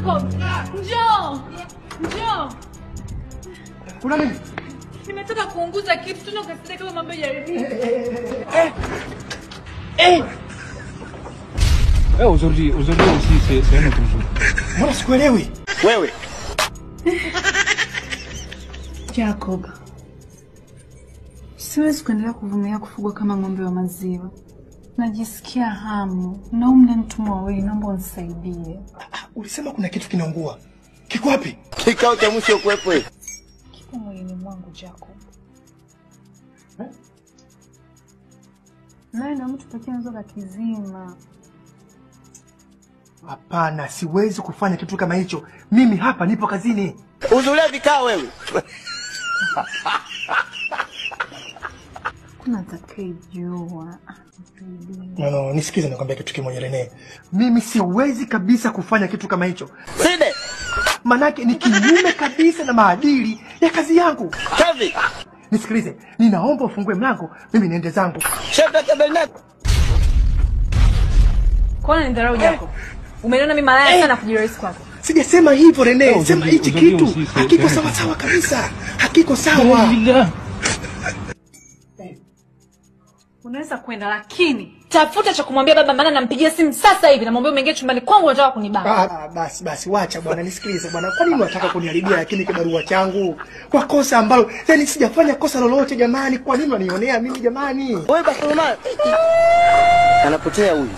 Jacob, njoo. Njoo. Kuna nini? Nimetoka kuunguza kitu tena ukasikia kama mambo yajaribika. Aujourd'hui aussi c'est un autre jour. Mbona sikuelewi? Wewe. Jacob, siwezi kuendelea kuvumilia kufugwa kama ng'ombe wa maziwa. Najisikia hamu. Naomba mtumwa wewe, naomba unisaidie. Ulisema kuna kitu kinaungua. Kiko wapi? Kikao cha mwisho kuwepo. Kipo mwilini mwangu Jacob. Eh? Naye na mtu pekee anaweza kizima. Hapana, siwezi kufanya kitu kama hicho. Mimi hapa nipo kazini. Uzulia vikao wewe. Kuna atakayejua. No, nisikize nikwambia kitu kimoja Rene. Mimi siwezi kabisa kufanya kitu kama hicho. Side. Manake ni kinyume kabisa na maadili ya kazi yangu. Kazi. Nisikilize, ninaomba ufungue mlango, mimi niende zangu. Chef Bernard. Kwa nini dharau Jacob? Umeniona mimi malaya sana kujiraisi kwako. Sijasema hivyo Rene, sema hichi kitu hakiko sawa sawa kabisa. Hakiko sawa. Unaweza kwenda lakini tafuta cha kumwambia baba, maana nampigia simu sasa hivi namwambia umeingia chumbani kwangu unataka kunibaka. Basi wacha bwana, nisikilize bwana. Kwa nini unataka kuniharibia lakini kibarua changu? Kwa kosa ambalo yani sijafanya kosa lolote jamani, kwa nini unanionea mimi jamani? Wewe Bartolomeo. Anapotea huyu.